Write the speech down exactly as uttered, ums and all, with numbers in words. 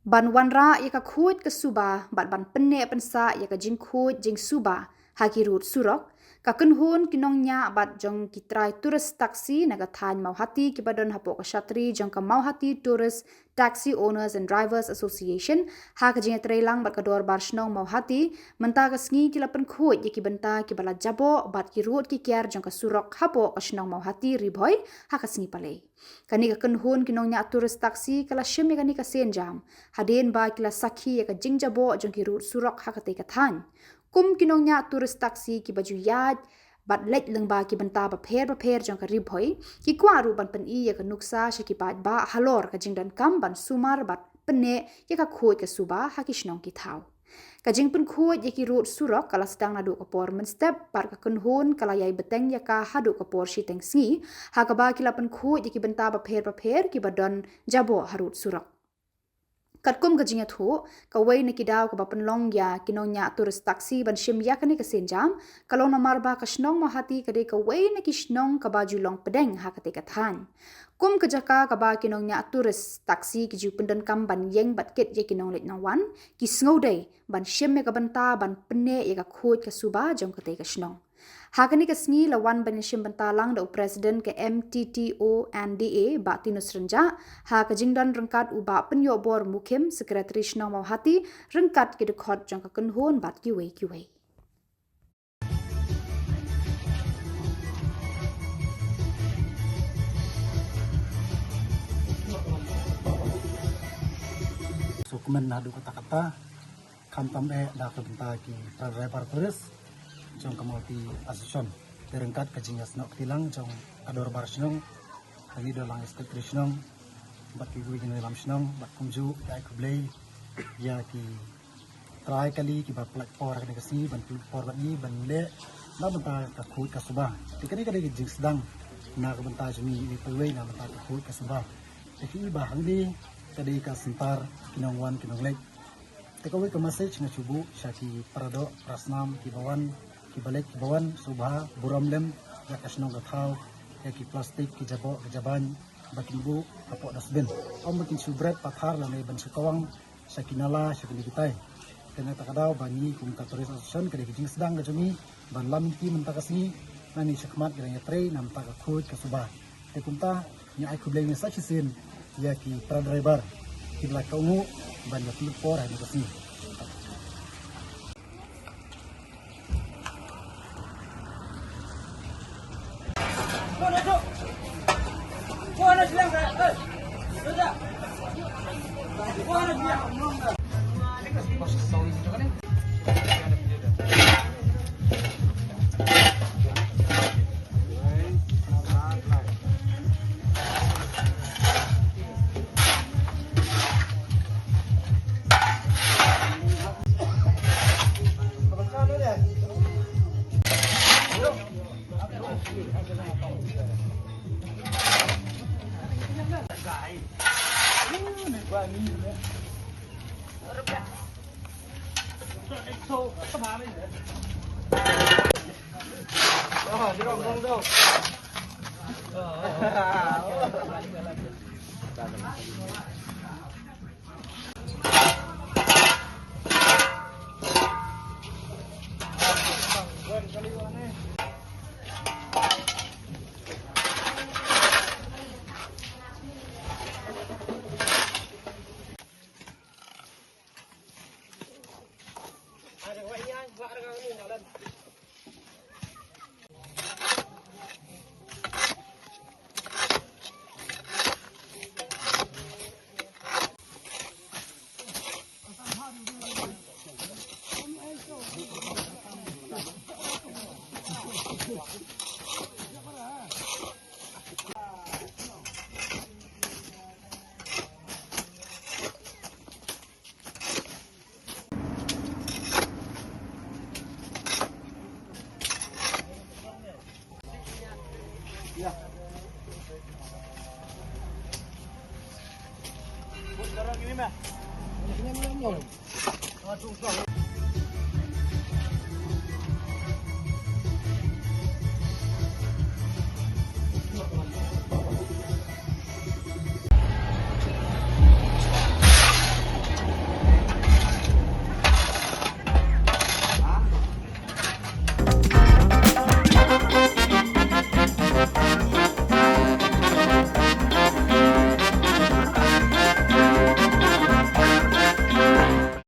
Ban wanrah ïa ka khuid ka suba bad ban pynneh pynsah ïa ka jingkhuid jingsuba ha ki rud surok, ka kynhun ki nongñiah bad jong ki trai tourist taxi na ka thaiñ Mawhati kiba don hapoh ka shatri jong ka Mawhati Tourist Taxi Owners and Drivers Association, ha ka jingïatreilang bad ka Dorbar Shnong Mawhati, mynta ka sngi ki la pynkhuid ïa ki bynta kiba la jaboh bad ki rud ki kiar jong ka surok hapoh ka shnong Mawhati Ri Bhoi ha ka sngi Palei. Kane ka kynhun ki nongñiah tourist taxi ka la shim ïa kane ka sienjam hadien ba ki la sakhi ïa ka jingjaboh jong ki rud surok ha katei ka thaiñ. Kum ki nongñiah tourist taxi kiba ju ïaid bad leit lyngba ki bynta bapher bapher jong ka Ri Bhoi, ki kwah ruh ban pyni ïa ka nuksa sha ki paidbah halor ka jingdonkam ban sumar bad pynneh ïa ka khuid ka suba ha ki shnong ki thaw. Ka jingpynkhuid ïa ki rud surok ka la sdang naduh ka por mynstep bad ka kynhun ka la ïai bteng ïa ka haduh ka por shiteng sngi, ha kaba ki la pynkhuid ïa ki bynta bapher bapher kiba don jaboh ha rud surok. Katkum ka jingïathuh, kawei na ki daw kaba pynlong ïa ki nongñiah tourist taxi ban shim ïa kane ka sienjam ka long namar ba ka shnong Mawhati ka dei kawei na ki shnong kaba ju long pdeng ha katei ka thaiñ. Kum ka jaka kaba ki nongñiah tourist taxi ki ju pyndonkam ban ïeng bad kit ïa ki nongleit nongwan, ki sngewdei ban shim ïa ka bynta ban pynneh ïa ka khuid ka suba jong katei ka shnong. Ha kane ka sngi la wan ban ïashim bynta lang da u President ka M T T O N D A, Bah Tinus Rynjah, ha ka jingdon ryngkat u Bah Pynïohbor Mukhim, Secretary Shnong Mawhati, ryngkat ki dkhot jong ka kynhun bad kiwei kiwei. Sukmen haduh katta katta, khamtam eh da ka bynta ki para driver tourist jong ka Mawhati Association. Te ryngkat ka jingïasnoh kti lang jong ka Dorbar Shnong, ka Leader lang Secretary Shnong, bad ki wei jingïalam shnong, bad kumjuh ïa khublei ïa ki trai kali kiba pynlait por ha kane ka sngi ban pynlait por bad ngi ban leh na bynta ka khuid ka suba. Te kane ka dei ka jingsdang na ka bynta jong ngi, ngi pyrwei na bynta ka khuid ka suba. Te ki i ba hangne ka dei ka center ki nongwan ki nongleit. Te kawei ka message nga shu buh sha ki para doh para snam kiba wan, kiba leit kiba wan, sngewbha burom lem ïa ka shnong ka thaw ïa ki plastik ki jaboh ki jaban ba kin buh hapoh dustbin. Ym ba kin shu bret pathar lane ban shu kawang sha ki nala sha kine kitai. Te na kata ka daw ba ngi kum ka Tourist Association ka dei ka jingsdang ka jong ngi ban lam lynti mynta ka sngi, nangta shakhmat ngi dang ïatrei na bynta ka khuid ka suba. Te kumta ngi ai khublei ngi sa shisien ïa ki para driver kiba la kohnguh ban ïa pynlut por ha kane ka sngi.